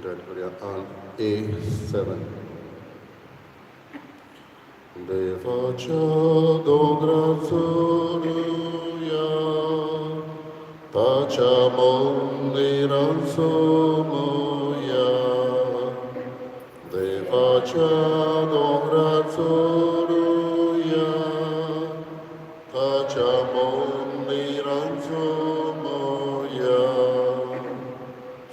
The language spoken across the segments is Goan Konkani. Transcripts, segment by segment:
डायल करूया अंक A7. देवाच्या दोंगरार चलुया, ताच्या मंदिरान सोमुया. देवाच्या दोंगरार चलुया, ताच्या मंदिरान सोमुया.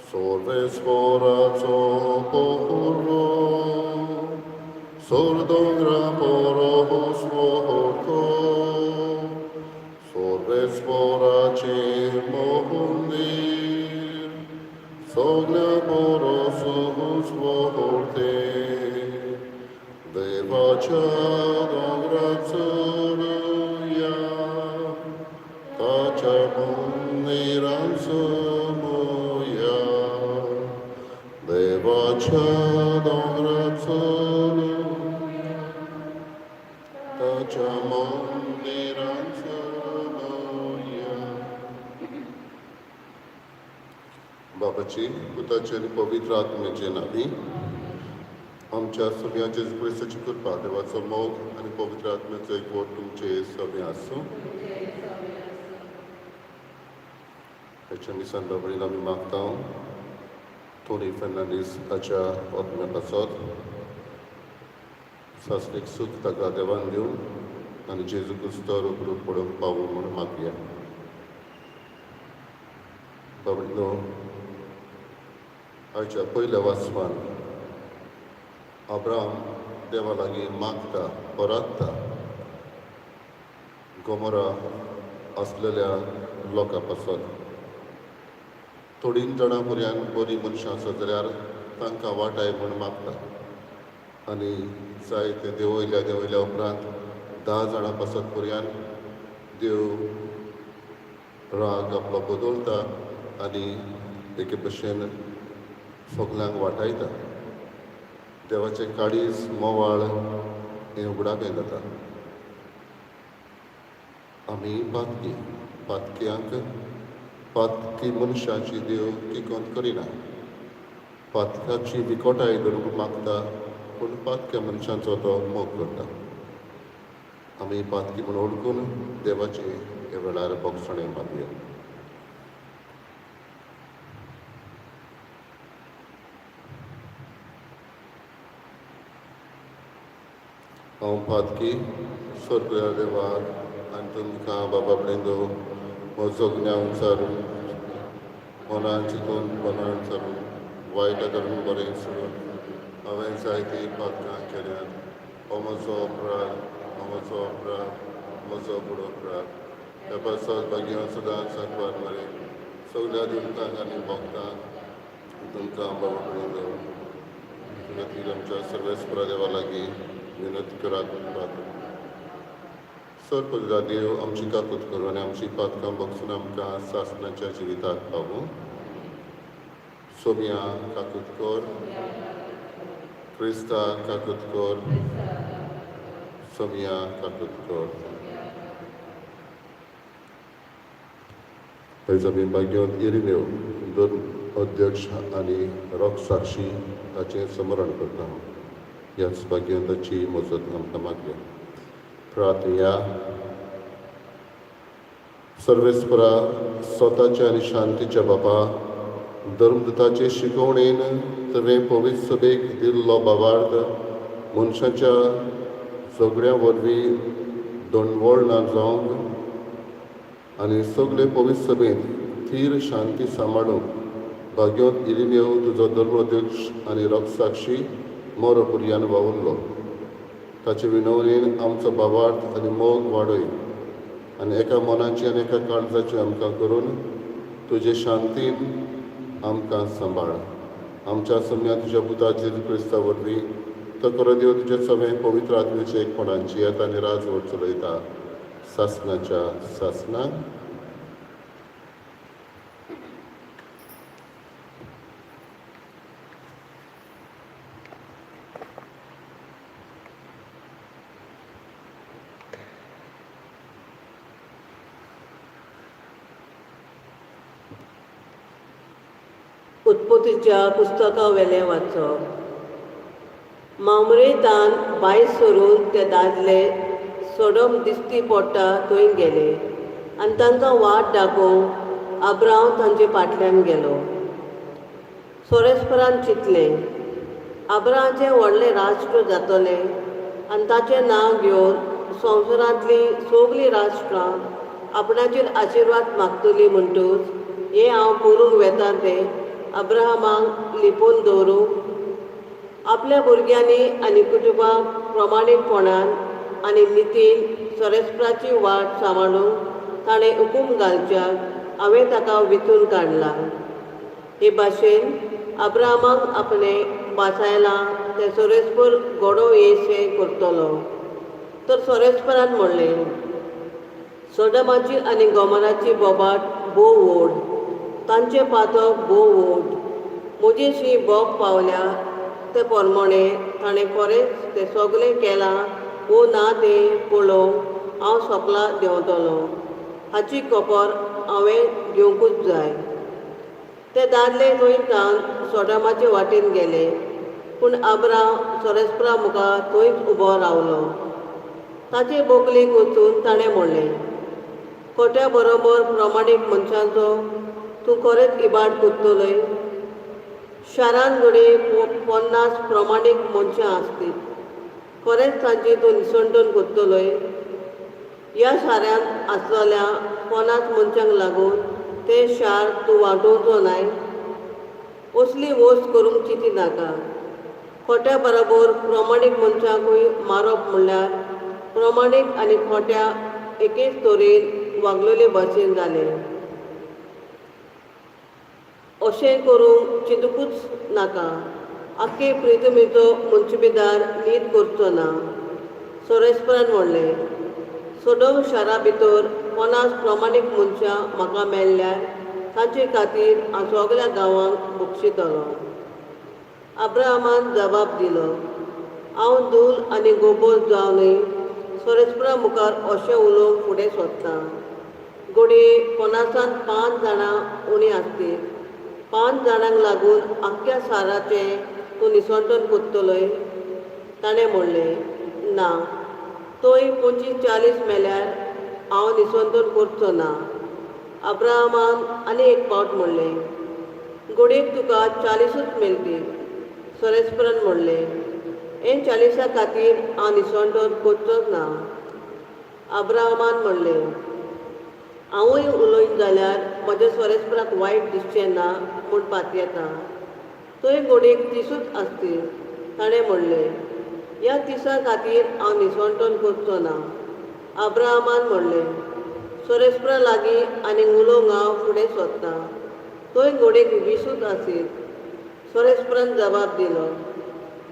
सर्वेस्पराचो पोहरो सोर दोंगरा पोरोस मोहतो. सर्वेस्पराचें मंदीर सगल्या पोरोस मोहर्तें. देवाच्या दोंगरार चलुया, ताच्या मंदिरान सोमुया. देवाच्या दोंगरार चलुया, ताच्या मंदिरान सोमुया. बापाची, पुताची आनी पवित्र आत्म्याचे नांवी. आमच्या सोम्या जेजू क्रिस्ताची कृपा, देवाचो मोग आनी पवित्र आत्म्याचो एकवट तुमचे सगळें आसूं. ताच्या मिसान बाबडीन आमी मागता टोनी फर्नांडीस हाच्या आत्म्या पासत सासणीक सूख ताका देवान दिवन आनी जेजू क्रिस्त रूप पडूंक पावूं म्हणून मागया. बाबडीनो, आयच्या पयल्या वाचपान अब्राम देवा लागीं मागता, परातता गोमोरा आसलेल्या लोकां पासत. थोडीं जाणां पर्यान बरीं मनशां आसत जाल्यार तांकां वाटाय म्हूण मागता आनी जायते देंवयल्या देंवयल्या उपरांत 10 जाणां पासत पर्यान देव राग आपलो बदलता आनी एके भशेन सगल्यांक वाटायता. देवाचें काळीज मोवाळ हें उगडापें जाता. आमी पातकी. पातक्यांक, पातकी मनशाची देव किकोंत करिना. पातकाची विकोटाय धरूंक मागता, पूण पातक्या मनशांचो तो मोग करता. आमी पातकी म्हूण वळखून देवाचे ह्या वेळार भोगसणें मागया. हांव पातकी स्वर्गीय देवाक आनी तुमकां बाबा बळिंदो म्हजो गुन्यांव सारून, मनान चिंतून, मनान सारून, वायट करून बरें सोडून हांवें जायतीं पातकां केल्यांत. हो म्हजो अपराध, हो म्हजो अपराध, म्हजो व्हड अपराध. ह्या पासत भाग्यां सदांच सांकवार मरे, सगल्या दुमतांक आनी भोगतांक, तुमकां बाबा बळिंदो खातीर आमच्या सर्वेस्परा देवा लागीं विनंती करात. सर देव आमची काकूत करूं आनी आमची पातकां बगसून आमकां सासणाच्या जिविताक पावूं. सोम्या काकूत कर. क्रिस्ता काकूत कर. सोम्या काकूत कर. आयज आमी भाग्यवंत इरिनेव, दोन अध्यक्ष आनी रोख साक्षी हाचें स्मरण करता. ह्याच भाग्यवंताची मजत आमकां मागया. प्रार्थया. सर्वेस्परा, स्वताच्या आनी शांतीच्या बापा, धर्मदूताचे शिकवणेन तुवें पवित्र सभेक दिल्लो भावार्थ मनशाच्या झगड्या वरवीं दंडवळ ना जावंक आनी सगळे पवित्र सभेंत थीर शांती सांबाळूंक भाग्यवंत इरिनेव तुजो धर्माध्यक्ष आनी रक्षसाक्षी मोरो पुर्यान वावुरलो. ताचे विनवणेन आमचो भावार्थ आनी मोग वाडय आनी एका मनाची आनी एका काळजाची आमकां करून तुजे शांतीन आमकां सांबाळ. आमच्या सम्या तुज्या पुता जेजू क्रिस्ता वरवीं, तो खरो देव, तुज्या सगळें पवित्र आत्म्याचे एकपणांची येता आनी राजवट चलयता सासनाच्या सासनाक. उत्पत्तीच्या पुस्तका वेलें वाचप. मामरेतान भायर सरून ते दादले सोडम दिश्टी पडटा थंय गेले आनी तांकां वाट दाखोवंक आब्रांव तांचे फाटल्यान गेलो. सोरेस्परान चिंतलें, आब्रांवाचें व्हडलें राष्ट्र जातलें आनी ताचें नांव घेवन संवसारांतलीं सगलीं राष्ट्रां आपणाचेर आशिर्वाद मागतलीं म्हणटूच हें हांव करूंक वेता तें अब्राहमाक लिपोवन दवरूंक आपल्या भुरग्यांनी आनी कुटुंबाक प्रमाणीकपणान आनी नितीन सोरेस्पराची वाट सांबाळूंक ताणें हुकूम घालच्याक हांवें ताका विंचून काडला. हे भाशेन अब्राहमाक आपणें भासायलां तें सोरेस्पर घडोवं येयशें करतलो. तर सोरेस्परान म्हणलें, सोडमाची आनी गोमराची बोबाट भोव व्हड, तांचें पातक भोव व्हड. म्हजीशी बोब पावल्या ते प्रमाणें ताणें खरेंच तें सगलें केलां वो ना तें पळोवंक हांव सोकला देंवतलो. हाची खबर हांवें घेवंकूच जाय. ते दादले थंय सावन सोडमाचे वाटेन गेले, पूण आब्रांव सोरेस्परा मुखार थंयच उबो रावलो. ताचे बोकलेक वचून ताणें म्हणलें, खोट्या बरोबर प्रमाणीक मनशांचो तूं खरेंच इबाड करतलोय? शारांत घडये 50 प्रमाणीक मनशां आसतीत, खरेंच तांची तूं निसणटण करतलोय? ह्या शारांत आसलेल्या 50 मनशांक लागून तें शार तूं वाटोवचो नाय? असली वस्त करूंक चिंती नाका. खोट्या बरोबर प्रमाणीक मनशांकूय मारप म्हणल्यार प्रमाणीक आनी खोट्या एकेच तरेन वागलेले भाशेन जालें. अशें करूंक चिंतुकूच नाका. आख्खे प्रितमेचो मुंचबेदार नीत करचो ना. सोरेस्परान म्हणलें, सोडम शारा भितर 50 प्रमाणीक मनशां म्हाका मेळ्ळ्यार तांचे खातीर हांव सगल्या गांवांक बक्षितलो. अब्राहमान जबाब दिलो, हांव धूल आनी गोबोर जावनय सोरेस्परा मुखार अशें उलोवंक फुडें सोदतां. घडये 50 5 जाणां उणीं आसतीत. 5 जाणांक लागून आख्ख्या शाराचें तूं निसणटण करतलोय? ताणें म्हणलें, ना, थंय 25-40 मेल्यार हांव निसणटण करचो ना. अब्राहमान आनी एक फावट म्हणलें, घडयेक तुका 40ूच मेळटीत. सोरेस्परान म्हणलें, हे 40 खातीर हांव निसणटण करचोच ना. अब्राहमान म्हणलें, हांवूय उलयन जाल्यार म्हज्या सोरेस्पराक वायट दिसचें ना म्हूण पातयेता. थंय घडयेक 30ूच आसतील. ताणें म्हणलें, ह्या 30 खातीर हांव निसणटण करचो ना. अब्राहमान म्हणलें, सोरेस्परा लागीं आनी उलोवंक हांव फुडें सोदतां. थंय घडयेक 20ूच आसीत. सोरेस्परान जबाब दिलो,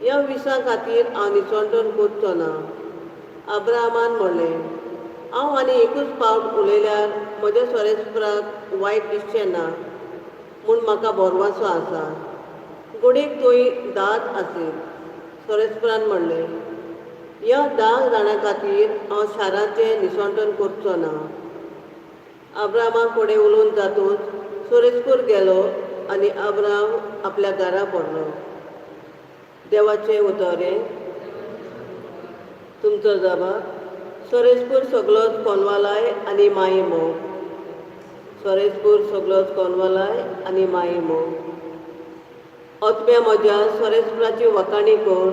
ह्या 20 खातीर हांव निसणटण करचो ना. अब्राहमान म्हणलें, हांव आनी एकूच फावट उलयल्यार म्हज्या सोरेस्पराक वायट दिसचें ना म्हूण म्हाका भरवंसो आसा. घडयेक थंय 10 आसीत. सोरेस्परान म्हणलें, ह्या 10 जाणां खातीर हांव शाराचें निसणटण करचो ना. अब्राहमा कडेन उलोवन जातूच सोरेस्पर गेलो आनी अब्राहम आपल्या घरा पडलो. देवाचें उतर हें. तुमचो जबाब. सोरेस्पूर सगलोच कोनवालाय आनी माई मोग. सोरेस्पूर सगलोच कोनवालाय आनी माई मोग. आत्म्या म्हज्या सोरेस्पराची वखाणी कर.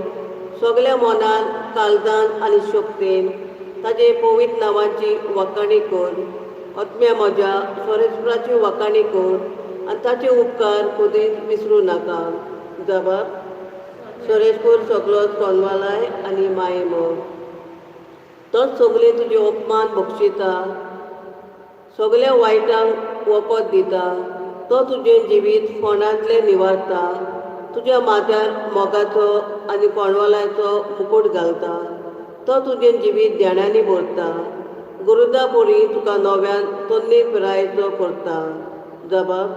सगल्या मनान, काळजान आनी शक्तीन ताजे पवित्र नांवाची वखाणी कर. आत्म्या म्हज्या सोरेस्पराची वखाणी कर आनी ताचे उपकार कदीच विसरूं नाका. जबाब. सोरेस्पूर सगलोच कोनवालाय आनी माई मोग. तोच सगळे तुजे अपमान बक्षिता, सगल्या वायटांक वखद दिता. तो तुजें जिवीत फोंडांतलें निवारता, तुज्या माथ्यार मोगाचो आनी कोणवालाचो मुकूट घालता. तो तुजें जिवीत ध्यानांनी भरता, गुरुदा परी तुका नव्यान तन्ने पिरायेचो करता. जबाब.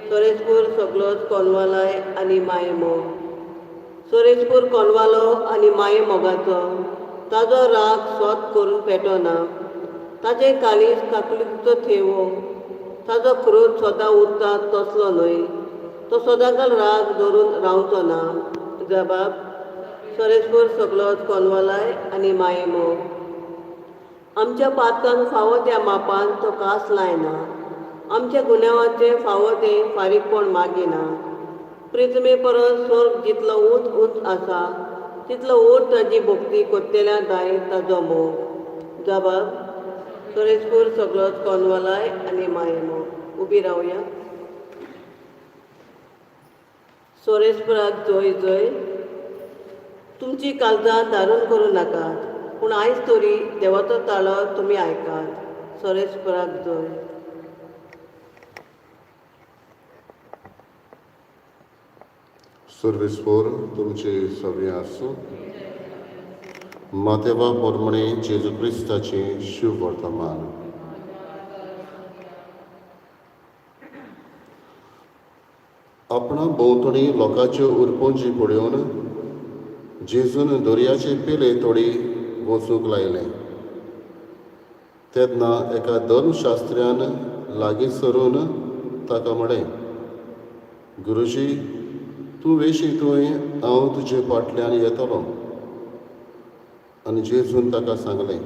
सोरेस्पूर सगलोच कोनवालाय आनी माये मोग. सोरेस्पूर कोनवालो आनी माये मोगाचो. ताजो राग सोत करून पेटना. ताचें काळीज काकुळटीचो थेवो. ताजो क्रोध सदां उरता तसलो न्हय. तो सदांकाल राग धरून रावचो ना. जबाब सरेस्पर सगलोच कोनवालाय आनी मायेमोग. आमच्या पातकांक फावो त्या मापान तो कास लायना, आमच्या गुन्यांवाचें फावो तें फारीकपण मागिना. प्रिथमे परस स्वर्ग जितलो उंच उंच आसा तितलो ओड ताजी भक्ती कोत्तेल्या दाय ताजो मोग. जबाब सरेस्पर सगलोच कोनवालाय आनी मायेमोग. उबी रावया. सोरेस्पराक जय जय. तुमची काळजां धारून करूं नाकात, पूण आयज तरी देवाचो ताळो तुमी आयकात. सोरेस्पराक जय. सर्वेस्पोर तुमचे सगळें आसूं. मातेवा पोरमणे जेजू क्रिस्ताचें शुभ वर्तमान. आपणा भोंवतणी लोकांच्यो उरपोंजी पळोवन जेजून दर्याचे पेले तोडी वचूंक लायलें. तेन्ना एका धर्मशास्त्र्यान लागीं सरून ताका म्हळें, गुरुजी, तूं वेशी थंय हांव तुजे फाटल्यान येतलो. आनी जेजून ताका सांगलें,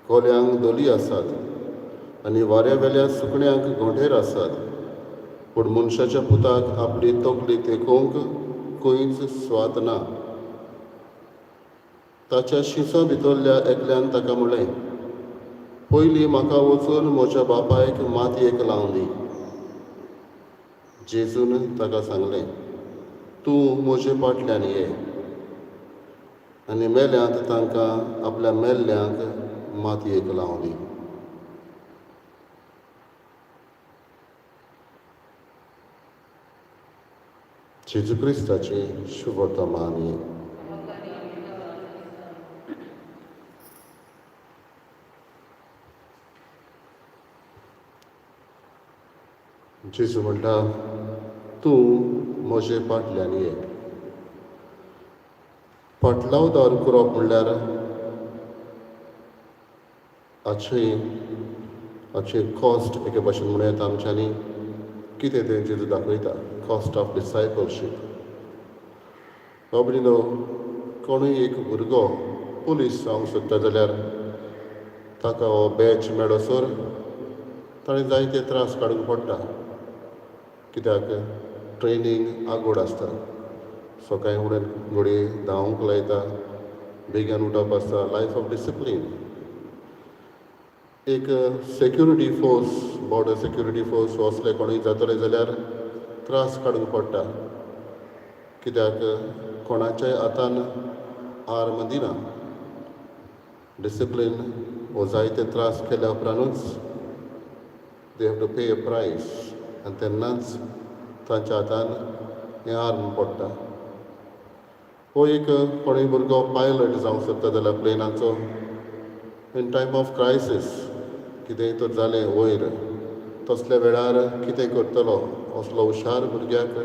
कोल्यांक धोली आसात आनी वाऱ्या वेल्या सुकण्यांक घोंटेर आसात, पूण मनशाच्या पुताक आपली तकली तेकोवंक खंयच स्वात ना. ताच्या शिसां भितरल्या एकल्यान ताका म्हळें, पयलीं म्हाका वचून म्हज्या बापायक मातयेक लावन दी. जेजून ताका सांगलें, तूं म्हजे फाटल्यान ये आनी मेल्यांत तांकां आपल्या मेल्ल्यांक मातयेक लावन दी. जेजू क्रिस्ताचें शुभवर्तमान. जेजू म्हणटा, तूं म्हजे फाटल्यान ये. फाटलावदार करप म्हणल्यार हाचे कॉस्ट एके भाशेन म्हणूं येता आमच्यांनी. कितें तें जेजू दाखयता, कॉस्ट ऑफ डिसायपलशीप. बाबडीनो, कोणूय एक भुरगो पुलीस जावंक सोदता जाल्यार ताका हो बॅच मेळसर ताणें जायते त्रास काडूंक पडटा, कित्याक ट्रेनींग आगोड आसता. सकाळीं उडून घडये धांवूंक लायता, बेगीन उठप आसता, लायफ ऑफ डिसिप्लीन. एक security force, border security force असले कोणूय जातले जाल्यार त्रास काडूंक पडटा, कित्याक कोणाच्याय हातान आर्म दिना. डिसिप्लीन हो जायते त्रास केल्या उपरांतूच they have to pay a price आनी तेन्नाच तांच्या हातान हें आर्म पडटा. हो एक कोणूय भुरगो पायलट जावंक सोदता जाल्यार प्लेनाचो, इन टायम ऑफ क्रायसीस कितेंय तर जालें वयर, तसल्या वेळार कितें करतलो, असलो हुशार भुरग्याक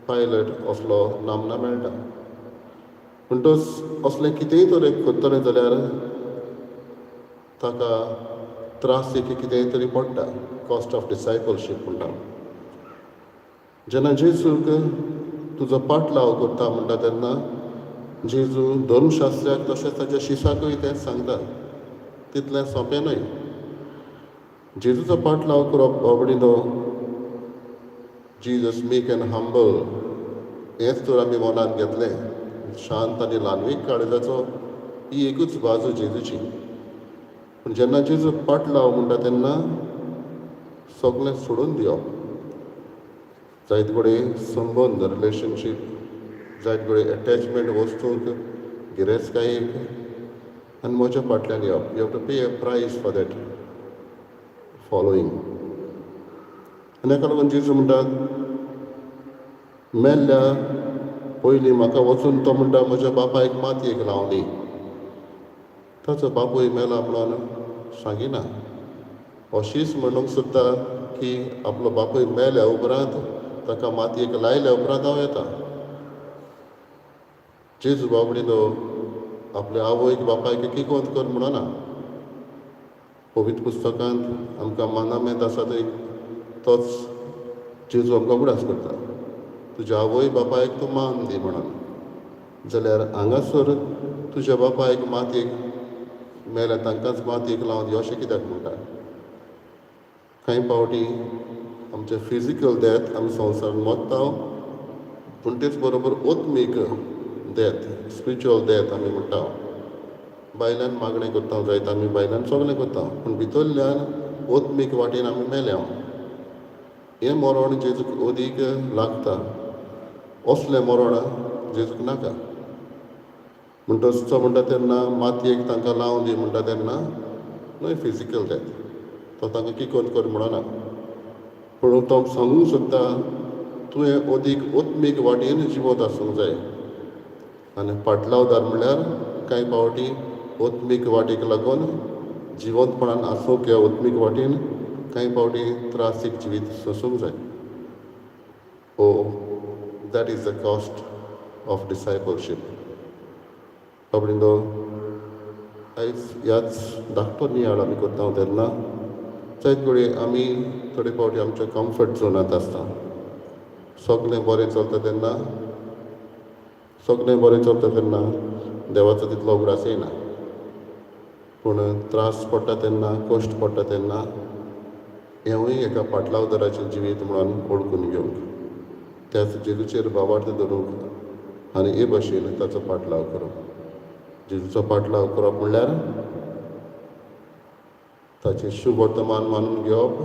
पायलट असलो नामना मेळटा. म्हणटच असलें कितेंय तर एक करतलें जाल्यार ताका त्रास एक कितेंय तरी पडटा. कॉस्ट ऑफ डिसायपलशीप म्हणटा. जेन्ना जेजूक तुजो पाटलाव करता म्हणटा तेन्ना जेजू धर्मशास्त्र्याक तशेंच ताच्या शिसाकूय तेंच सांगता, तितलें सोंपें न्हय जेजूचो पाटलाव करप. बाबडीनो, जीजस मीक एंड हंबल हेंच तर आमी मनांत घेतलें, शांत आनी ल्हानवीक काळजाचो, ही एकूच बाजू जेजूची. पूण जेन्ना जेजू पाटलाव म्हणटा तेन्ना सगळें सोडून दिवप, जायत कडेन संबंद, रिलेशनशीप, जायत कडेन एटॅचमेंट वस्तूंक, गिरेस्तकायेक, आनी म्हज्या फाटल्यान येवप. You have to pay a price for that following. आनी हाका लागून जेजू म्हणटा, मेल्ल्या पयलीं म्हाका वचून, तो म्हणटा, म्हज्या बापायक मातयेक लावनी. ताचो बापूय मेला म्हणून सांगिना, अशीच म्हणूंक सोदता की आपलो बापूय मेल्या उपरांत, ताका मातयेक लायल्या उपरांत हांव येता. जेजू बाबडीनो आपल्या आवयक बापायक किकोंत कर म्हणना. पवित्र पुस्तकांत आमकां मानामेंत आसा थंय तोच जेजू आमकां उगडास करता, तुज्या आवय बापायक तूं मान दी म्हणून. जाल्यार हांगासर तुज्या बापायक मातयेक मेल्या तांकांच मातयेक लावन दी अशें कित्याक म्हणटा? कांय फावटी आमचें फिजिकल डॅथ, आमी संवसारान मरता, पूण तेच बरोबर ओत्मीक डॅथ, स्पिरिच्युअल डॅथ आमी म्हणटा. भायल्यान मागणें करता जायत आमी, भायल्यान सगळें करता, पूण भितरल्यान ओत्मीक वाटेन आमी मेल्या. हें मरण जेजूक अदीक लागता. असलें मरण जेजूक नाका. म्हणटच तो म्हणटा तेन्ना मातयेक तांकां लावन दी म्हणटा तेन्ना न्हय फिजिकल डॅथ, तो तांकां किकोंत कर म्हणना, पूण तो सांगूंक सोदता तुवें अदीक ओत्मीक वाटेन जिवंत आसूंक जाय. आनी पाटलावदार म्हणल्यार कांय फावटी ओत्मीक वाटेक लागून जिवंतपणान आसूंक ह्या ओत्मीक वाटेन कांय फावटी त्रासीक जिवीत सोंसूंक जाय. Oh, that is the cost of discipleship. बाबडिंदो, आयज ह्याच धाकटो नियाळ आमी करता तेन्ना जायत कडेन आमी थोडे फावटी आमच्या कम्फर्ट झोनांत आसता. सगळें बरें चलता तेन्ना, सगळें बरें चलता तेन्ना देवाचो तितलो उगडास येना, पूण त्रास पडटा तेन्ना, कश्ट पडटा तेन्ना हेंवूय एका पाटलावदाराचें जिवीत म्हणून वळखून घेवंक, त्याच जेजूचेर भावार्थ धरूंक आनी हे भाशेन ताचो पाटलाव करप. जेजूचो पाटलाव करप म्हणल्यार ताचें शुभवर्तमान मानून घेवप,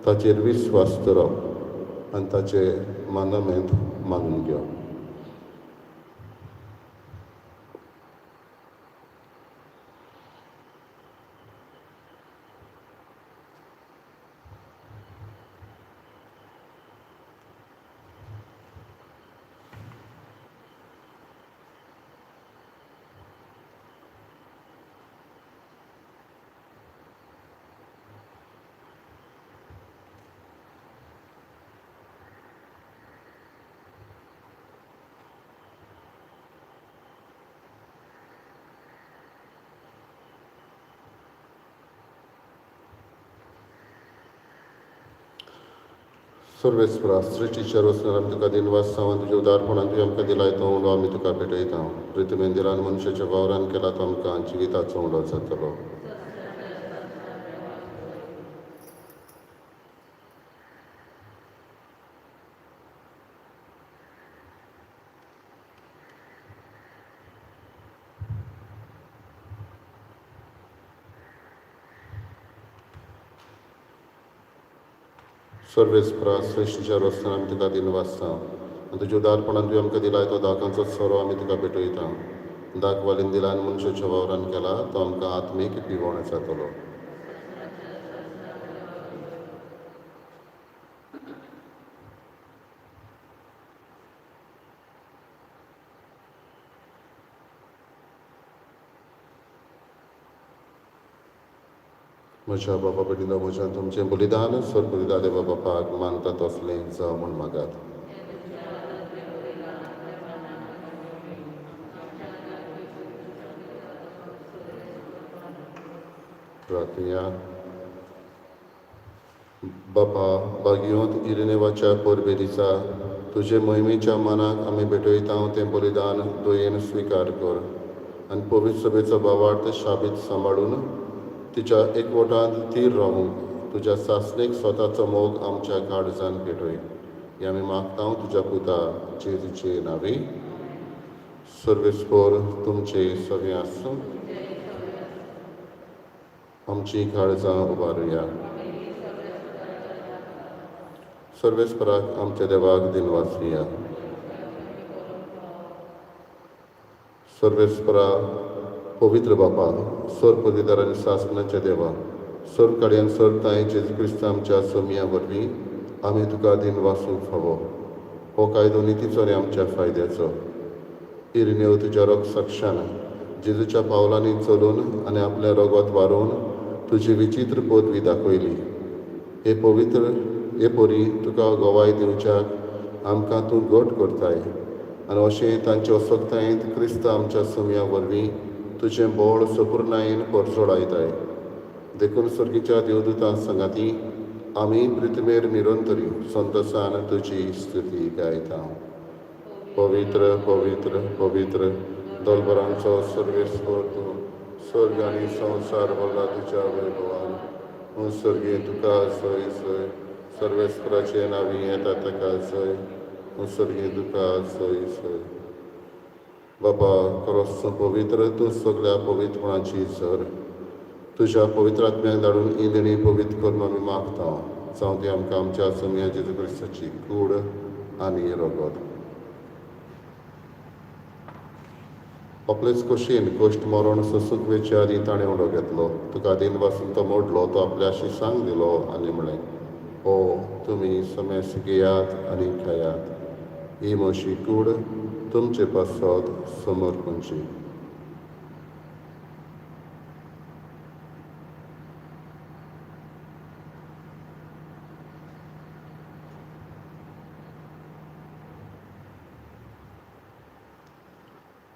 ताचेर विस्वास धरप आनी ताचें मानमेंत मानून घेवप. सर्वेस्परा, सृश्टीच्या रचणार आमी तुका दिनवास आनी तुज्या उदारपणान तुवें आमकां दिलाय तो उंडो आमी तुका भेटयता. तुवें दिलान मनशाच्या वावरान केला तो आमकां जिविताचो उंडो जातलो. सर्वेस्परा, सृश्टीच्या रचणार आमी तुका दिनवासता आनी तुज्या उदारपणान तुवें आमकां दिलाय तो दाकांचो सोरो आमी तुका भेटयता. दाक वालीन दिला आनी मनशाच्या वावरान केला तो आमकां आत्मीक पिवण जातलो. म्हज्या बाबा भयणीनो, म्हज्यान तुमचें बलिदान स्वर्गदिदा देवा बापाक मानता तसलें जावं म्हूण मागात. प्रार्थया. बापा, बागियोंत इरिनेवाच्या परबे दिसा तुजे मोहिमेच्या मनाक आमी भेटयता तें बलिदान दयेन स्विकार कर आनी पवित्र सभेचो भावार्थ शाबीत सांबाळून तिच्या एकवटांत थीर रावूंक तुज्या सासणीक स्वताचो मोग आमच्या काळजान पेटय. हें आमी मागता तुज्या पुता जेजूचे नांवी. सर्वेस्पर तुमचे सगळें आसूं. आमची काळजां उबारुया. सर्वेस्पराक आमच्या देवाक दिनवासया. सर्वेस्परा, पवित्र बापा, सर्व पदवीदार आनी सासणाच्या देवा, सर्व कार्यान सर्व तांय जेजू क्रिस्त आमच्या सोमया वरवीं आमी तुका दिनवासूंक फावो. हो कायदो नितीचो आनी आमच्या फायद्याचो. इरिनेव तुज्या रोग साक्षान जेजूच्या पावलांनी चलून आनी आपलें रगत वारोवन तुजी विचित्र पदवी दाखयली. हे पवित्र हे परी तुका गवाय दिवच्याक आमकां तूं घट करताय आनी अशें तांचे असक्तायेंत क्रिस्त आमच्या सोमया वरवीं तुजें बळ सपुर्णायेन परजळायताय. देखून सर्गीच्या देवदूतां सांगाती आमी पृथ्वीर निरंतरी संतोसान तुजी स्तुती गायता. पवित्र पवित्र पवित्र दलबरांचो सर्वेस्पर तूं, स्वर्ग आनी संवसार भरला तुज्या वैभवान. उत्सर्गी तुका जय जय, सर्वेस्पराचे नांवी येता ताका जय, उत्सर्गी तुका जय जय. बापा खरोच पवित्र तूं, सगळ्या पवित्रपणाची झर, तुज्या पवित्र आत्म्याक धाडून ही देणी पवित्र करून आमी मागता, जावं ती आमकां आमच्या सोमया जेजू क्रिस्ताची कूड आनी रगत. आपलेच खोशयेन कश्ट मरण सोसूंक वेचे आदीं ताणें उडो घेतलो, तुका दिन वासून तो मोडलो, तो आपल्या शिसांक दिलो आनी म्हणलें, ओ तुमी समेस घेयात आनी खायात, ही म्हजी कूड तुमचे पासत समर्पणची.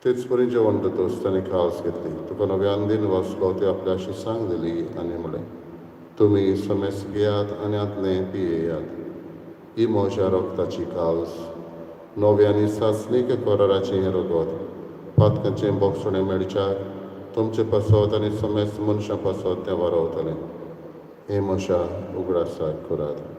तेच परी जेवण जातच ताणें खास घेतली, तुका नव्यान दिन वाचलो, ती आपल्या शिसांक दिली आनी म्हणलें, तुमी समेस घेयात आनी आतलें पियेयात, ही म्हज्या रगताची काल्स, नव्या आनी सासणीक कराराचें हें रगत, पातकांचें बोगसणें मेळच्याक तुमचे पासत आनी समेस्त मनशां पासत तें वारवतलें. हें म्हज्या उगडासाक करात.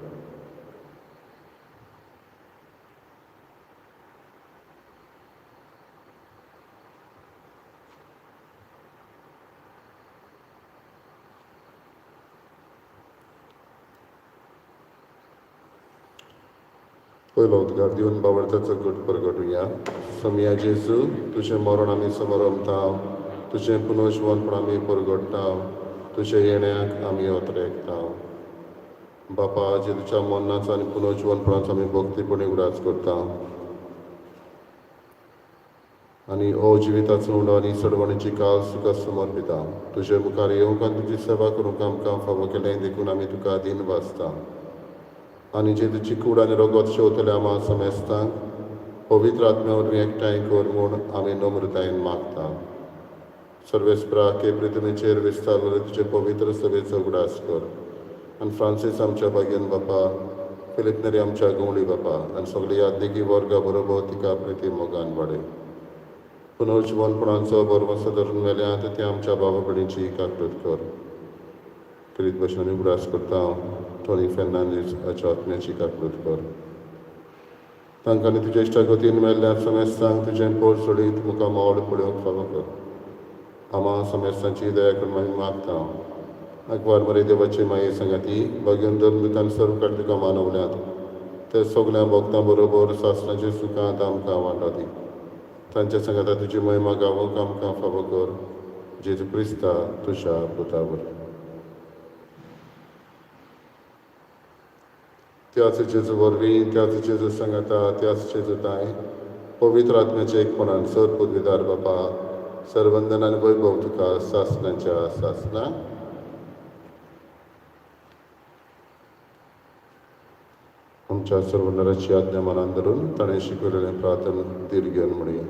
पयलो उद्गार दिवन बावडताचो गट परगटुया. सोमया जेजू, तुजें मरण आमी समरमता, तुजें पुनर्जिवनपण आमी परगट्टा, तुज्या येण्याक आमी अत्रेकता. बापा, जेजूच्या मरणाचो आनी पुनर्जिवनपणाचो आमी भक्तीपणी उगडास करता आनी ओ जिविताचो उंडो आनी सडवणीची काल तुका समर्पिता. तुजे मुखार येवंक आनी तुजी सेवा करूंक आमकां फावो केलें देखून आमी तुका दीन वाचता. आनी जेजूची कूड आनी रगत शेवतल्या आमा समेस्तांक पवित्र आत्म्या वरवीं एकठांय कर म्हूण आमी नम्रतायेन मागता. सर्वेस्परा के पृथ्वीचेर विस्तारलेले तुजे पवित्र सभेचो उगडास कर आनी फ्रांसीस आमच्या भाग्यन बापा, फिलीप नेरी आमच्या गवळी बापा आनी सगळी यादनिकी वर्गा बरोबर तिका प्रिती मोगान वाडय. पुनर्जिवनपणाचो भरवंसो धरून मेल्यात ते आमच्या बाबा भयणीची काकूट कर. प्रीत भशेन आमी उगडास करता टोनी फेर्नांदीस हाच्या आत्म्याची काकूट कर. तांकां आनी तुज्या इश्टागतीन मेल्ल्या समेस्तांक तुजें पोर सोडीत मुखार मोड पळोवंक फावो कर. आमा समेस्तांची दया करून आमी मागता. आंकवार मरे देवाची माये सांगाती भाग्यन धर्मदूतान सर्व काड तुका मानवल्यात ते सगळ्या भक्तां बरोबर सासणाच्या सुखांत आमकां वांटो दी. तांच्या सांगाता तुजी महिमा गावोंक आमकां फावो कर. जेजू क्रिस्ता तुज्या पुता वरवीं. त्याच जेजू वरवीं, त्याच जेजू सांगाता, त्याच जेजू ताय पवित्र आत्म्याच्या एकपणान सर पदवीदार बापा, सर्वंदन आनी वैभव तुका सासणाच्या सासणा. आमच्या सर्वनराची आज्ञा मनान धरून ताणें शिकयलेलें प्रार्थना धीर घेवन म्हणया.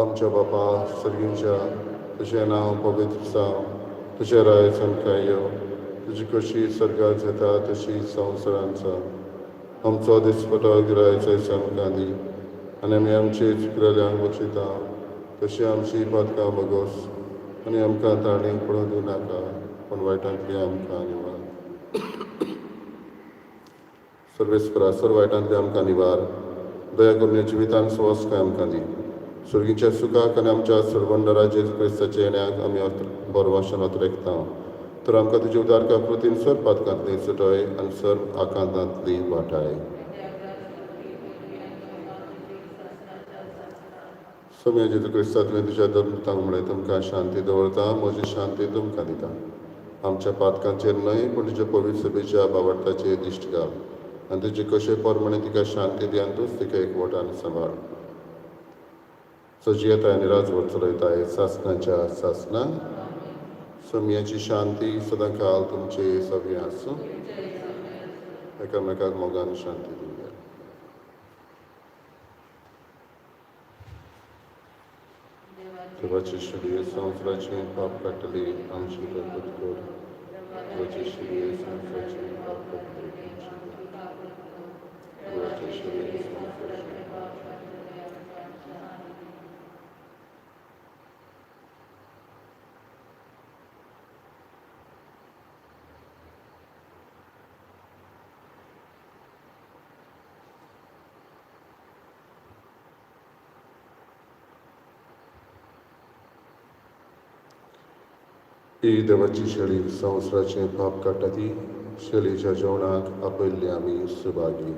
आमच्या बापा सर्गींच्या, तुजें नांव पवित्र जावं, तुजें राज आमकां येवं, तुजी कशी सर्गात जाता तशी संवसारांत जावं. आमचो दिसपटो गिरायचो आमकां दी आनी आमी आमचे चुकलेल्यांक बक्षिता तशी आमची पातकां बगोस आनी आमकां ताणीक पडून दिवं नाका, पूण वायटांतली आमकां निवार. सर्वेस्परा सर्व वायटांतली आमकां निवार, दया करून जिवितान सुवास्काय आमकां दी. सर्गीच्या सुखाक आनी आमच्या सर्वंडरा जेजू क्रिस्ताच्या येण्याक आमी बरवाशन अत्रेकता. तर आमकां तुजी उदार कृतीन सर पातकांतली सुटय आनी सर आकांतांतली वाटाय. सोम्या जेजू क्रिस्ता, तुवें तुज्या धर्मदूतांक म्हणलें, तुमकां शांती दवरता, म्हजी शांती तुमकां दिता. आमच्या पातकांचेर न्हय पूण तुज्या पवित्र सभेच्या बावडताचेर दिश्ट घाल आनी तुजे कशे प्रमाणे तिका शांती दी आनी तूंच तिका एकवटान सांबाळ. सजियताय आनी राजवट चलयताय सासणाच्या सासणा. सोम्याची शांती सदांकाल तुमचे सगळें आसूं. एकामेकाक मोगान शांती दिवया. देवाची शरीर संवसाराचें पाप काडटली आमची प्रकृत कर. देवाचे शिरये संवसाराचें पाप काडटा. देवाचे शिरये संवसाराचें पाप. ही देवाची शेळी संवसाराचें पाप काडटा ती शेळीच्या जेवणाक आपयल्ली आमी सुभागी.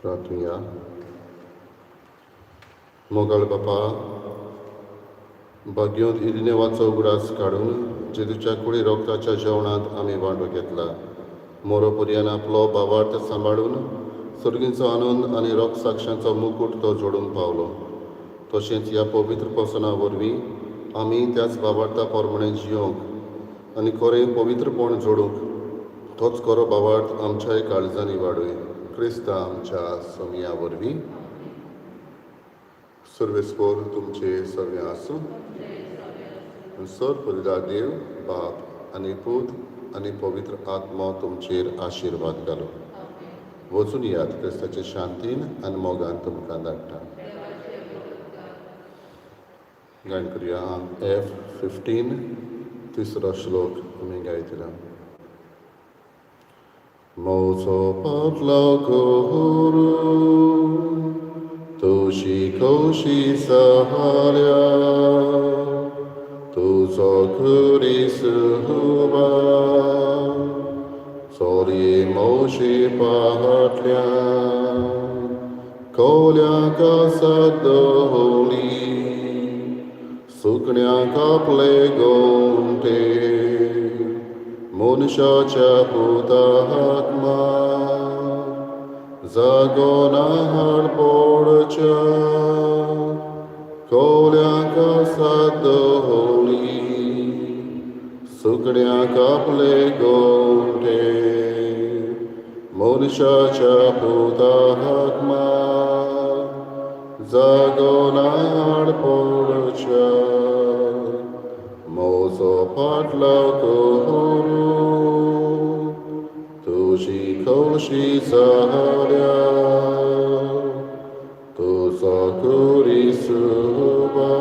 प्रार्थुया. मोगाळ बापा, भाग्योंत इरिनेवाचो उगडास काडून जेजूच्या कुडी रोगताच्या जेवणांत आमी वांटो घेतला. मोरो पर्यान आपलो भावार्थ सांबाळून सर्गींचो आनंद आनी रोग साक्षांचो मुकूट तो जोडूंक पावलो. तशेंच ह्या पवित्र पसना वरवीं आमी त्याच भावार्था प्रमाणे जियोंक आनी खरें पवित्रपण जोडूंक तोच खरो भावार्थ आमच्याय काळजांनी वाडूय. क्रिस्ता आमच्या सोमया वरवीं. सर्वेस्पोर तुमचे सगळें आसूं. सर परिदा देव बाप आनी पूत आनी पवित्र आत्मो तुमचेर आशिर्वाद घालूं. वचून यात क्रिस्ताचे शांतीन आनी मोगान तुमकां धाडटा. गायन करुया F 15 तिसरो श्लोक आमी गायतले. म्हजो पाटलो करू तुशी खोशी सहाऱ्या तुजो खुरीस हुबा चोरये मोशी पाटल्या कोल्याक सदोली सुकण्याक आपले गोंटे मनशाच्या पुताक जागो ना हाड पडच्या. कोल्यांक आसात दवली, सुकण्यांक आपले गोंठे, मनशाच्या पुताक मात जागो ना आड पडच्या. म्हजो फाटलाव करूं तुजी खोशी जाल्या, तुजो कुरी सुबा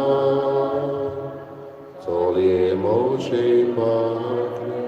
चलये म्हजे फाटल्यान.